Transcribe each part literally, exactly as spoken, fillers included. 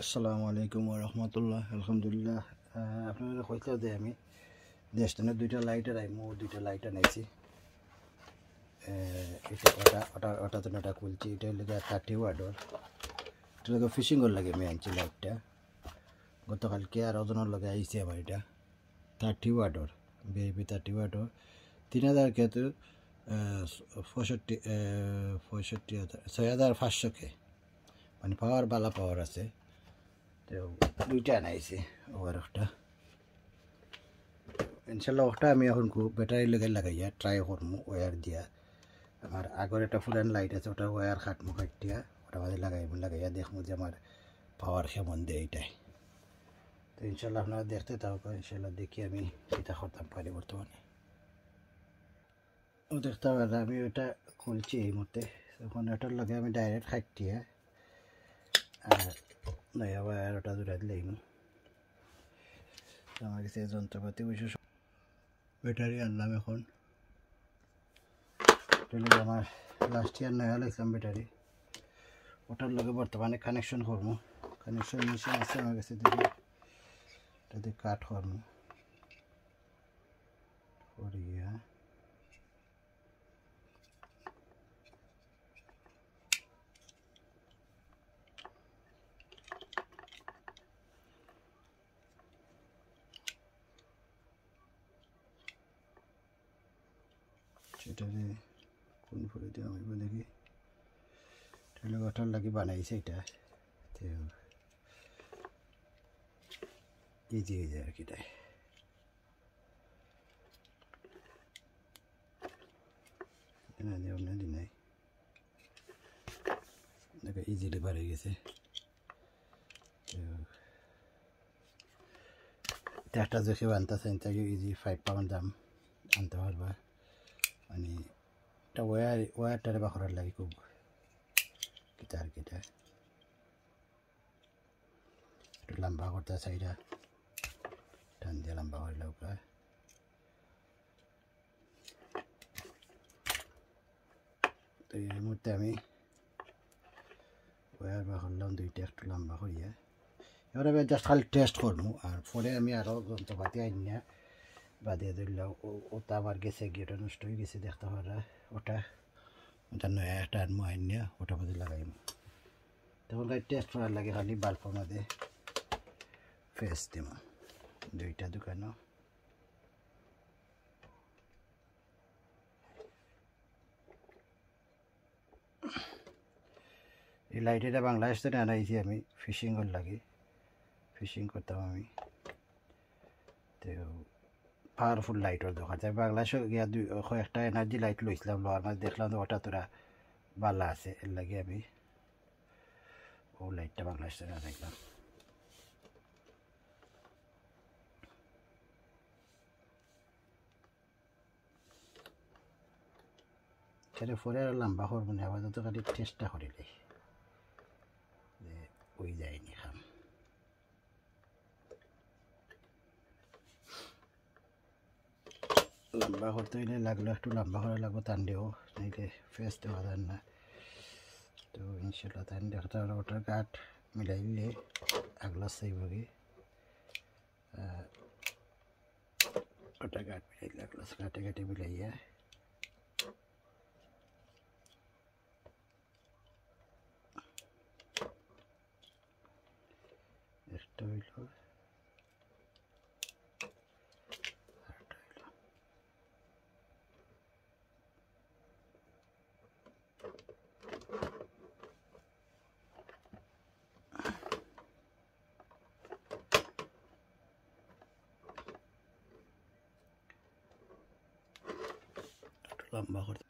আসসালামু আলাইকুম ওয়া রাহমাতুল্লাহ। আলহামদুলিল্লাহ। আহ, আপনারা কইছিলা যে আমি দেশ থেকে দুইটা লাইট আনাইমু, দুইটা লাইট আনাইছি। আহ, এটা, ওটা, ওটা, ওটা তো ওটা খুলছি, এটা হইলো গিয়া থার্টি ওয়াটর। এটা হইলো ফিশিংর লাগি আমি আনছি লাইটটা। গতকালকে আর ওজনর লগে আইছে আমার এটা। Thirty water, VIP thirty water, তিন হাজার কে তো, আহ, পঁয়ষট্টি, আহ, পঁয়ষট্টি হাজার, ছয় হাজার পাঁচশো কে, মানে পাওয়ার, বালা পাওয়ার আছে। তো দুইটা আনাইছি, ওয়ার একটা। ইনশাল্লাহ ওটা আমি এখন খুব ব্যাটারি লগে লাগাইয়া ট্রাই করমু ওয়ার দিয়া। আমার আগর একটা পুরান লাইট আছে, ওটার ওয়ার কাটমু, কাটিয়া ওটা মাঝে লাগাইমু, লাগাইয়া দেখমু যে আমার পাওয়ার কেমন দেয় এটাই। তো ইনশাল্লাহ আপনারা দেখতে থাকো, ইনশাল্লাহ দেখি আমি কিতা করতাম পারি বর্তমানে। ও দেখতে পারেন আমি ওটা খুলছি এই মুহূর্তে। এখন এটার লগে আমি ডাইরেক্ট কাটিয়া আর নয়া ওয়ার ওটা জুড়া দিলাইমু। তো আমার কাছে যন্ত্রপাতি অবশ্য সব ব্যাটারি আনলাম এখন। তাহলে আমার লাস্ট ইয়ার নয়া লাইছিলাম ব্যাটারি, ওটার লগে বর্তমানে কানেকশন করমু। কানেকশন মেশিন আছে আমার কাছে, দেখি এটা দিয়ে কাট করমু। করিয়া সেটারে কোন ফোরে দেওয়া হইব দেখি। তাহলে ওটার লাগি বানাইছে এটা, তো ইজি হয়ে যায় আর কি। তাই এখানে দিয়ে অন্য দিন নাই, দেখো ইজিলি বার হয়ে গেছে। তো এটা একটা যে কেউ আনতে চান, তাকে ইজি ফাইভ পাউন্ড দাম আনতে পারবা। মানে এটা ওয়ার, ওয়ারটারে বাকরার লাগে খুব কিতা আর কি। এটা একটু লম্বা করতে চাইরা টান দিয়ে লম্বা করে লউকা। তো এই মুহূর্তে আমি ওয়ার বার করলাম দুইটা একটু লম্বা করিয়া। এবার আমি জাস্ট খালি টেস্ট করমু, আর পরে আমি আরও যন্ত্রপাতি আনিয়া বাদে ধরলাম। ও, ওটা আমার গেছে গিয়ে, ওটা নষ্ট হয়ে গেছে, দেখতে পারা ওটা, ওটা নয়া একটা আনমু, আনিয়া ওটার মধ্যে লাগাইমু। তখন খালি টেস্ট করার লাগে, খালি বাল্বর মধ্যে ফেস দিমু দুইটা দোকানো। এই লাইট এটা বাংলাদেশ থেকে আনাইছি আমি ফিশিংর লাগি, ফিশিং করতাম আমি। তো পাওয়ারফুল লাইটর দরকার। তাই বাংলাদেশে গিয়া দুই, কয়েকটা এনার্জি লাইট লইছিলাম, লওয়ার মাঝে দেখলাম যে ওটা তোরা বালা আছে, এর লাগি আমি ও লাইটটা বাংলাদেশ থেকে আনাইলাম। তাহলে পরে আর লম্বা করবো না, আপাতত খালি টেস্টটা করিলে যে ওই যায়নি খাম। লম্বা করতে হইলে লাগলো, একটু লম্বা করা লাগবো, টান দিও, নাইলে ফেস দেওয়া যায় না। তো ইনশাল্লাহ টান দেখতে পারো, ওটার গাট মিলাইলে আগলা সেই ভাগে। আহ, ওটা গাট মিলাই লাগলো, গাটে গাটে মিলাইয়া একটা হইল, আরেকটা হইল। একটু লম্বা করে।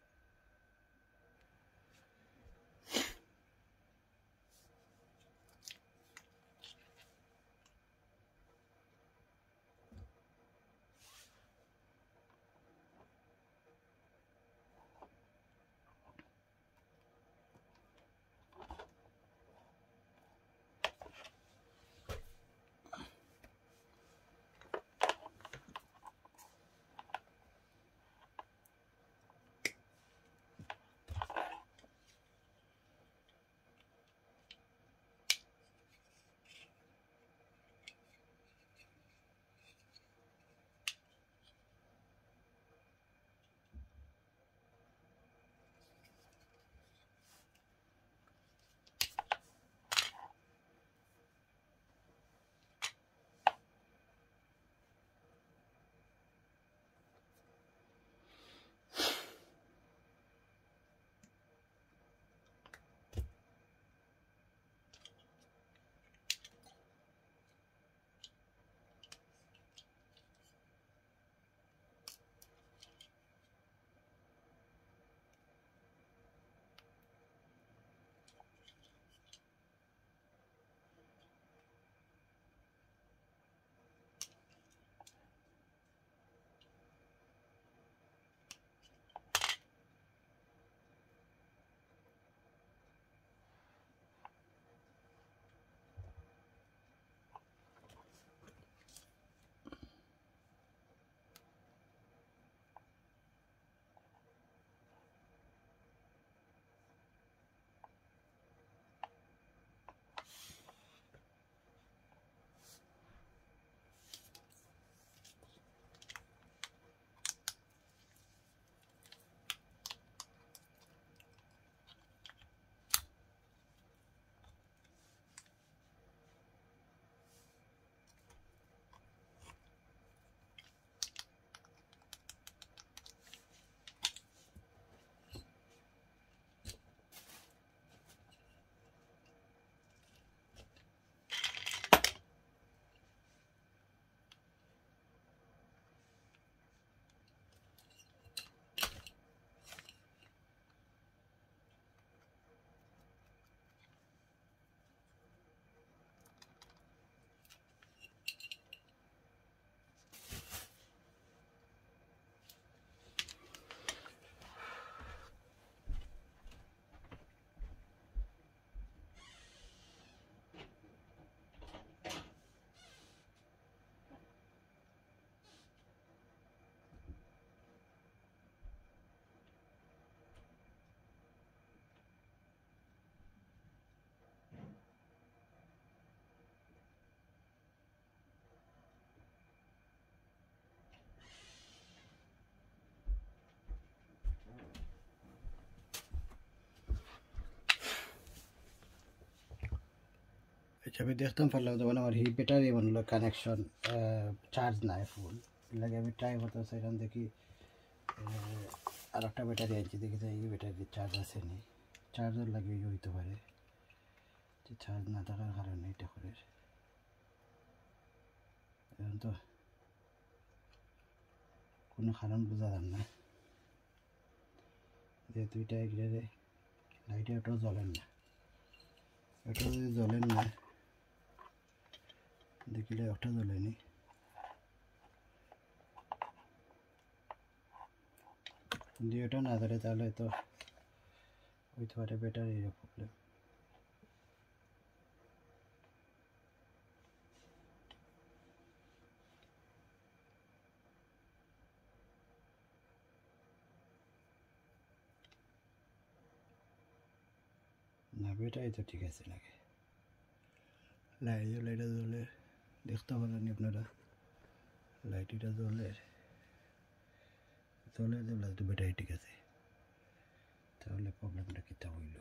আমি দেখতাম পারলাম যেমন আমার এই ব্যাটারি মনে হলো কানেকশন, চার্জ নাই ফুল। লাগে আমি ট্রাই করতে চাইলাম, দেখি আহ, আর একটা ব্যাটারি আনছি, দেখি যে এই ব্যাটারি চার্জ আছে নি। চার্জার লাগিয়ে হইতে পারে, যে চার্জ না থাকার কারণে এটা করে। এখন তো কোনো কারণ বোঝা যার না, যেহেতু এটা একেবারে লাইটে ওটাও জ্বলেন না, ওটা যদি জ্বলেন না, দেখিলে ওটা জ্বলেনি। যদি ওটা না জ্বলে তাহলে তো হইতে পারে ব্যাটারির প্রবলেম। না, ব্যাটারি তো ঠিক আছে লাগে। লাইট, লাইটটা জ্বলে, দেখতে পারেন আপনারা, লাইট এটা জ্বলে, জ্বলে জ্বলে তো ব্যাটারি ঠিক আছে, তাহলে প্রবলেমটা কিতা হইল?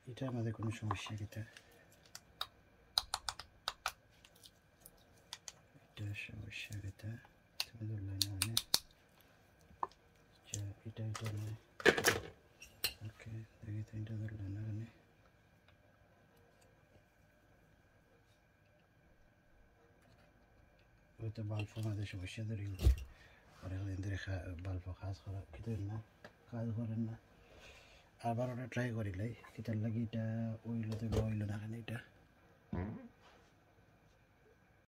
এটার মাঝে কোনো সমস্যা কিতা? এটা সমস্যা কিতা? তুমি ধরলে না মানে, আচ্ছা, এটা, এটা নয়। ওকে, দেখি তো এটা ধরলে না মানে। হয়তো বাল্বর মাঝে সমস্যা ধরে গেছে। অনেকদিন ধরে খা-, বাল্ব কাজ করা, কি ধরে না, কাজ করেন না। আবার ওটা ট্রাই করিলাই, কিতার লাগি এটা হইল তো বা হইল না কেন এটা।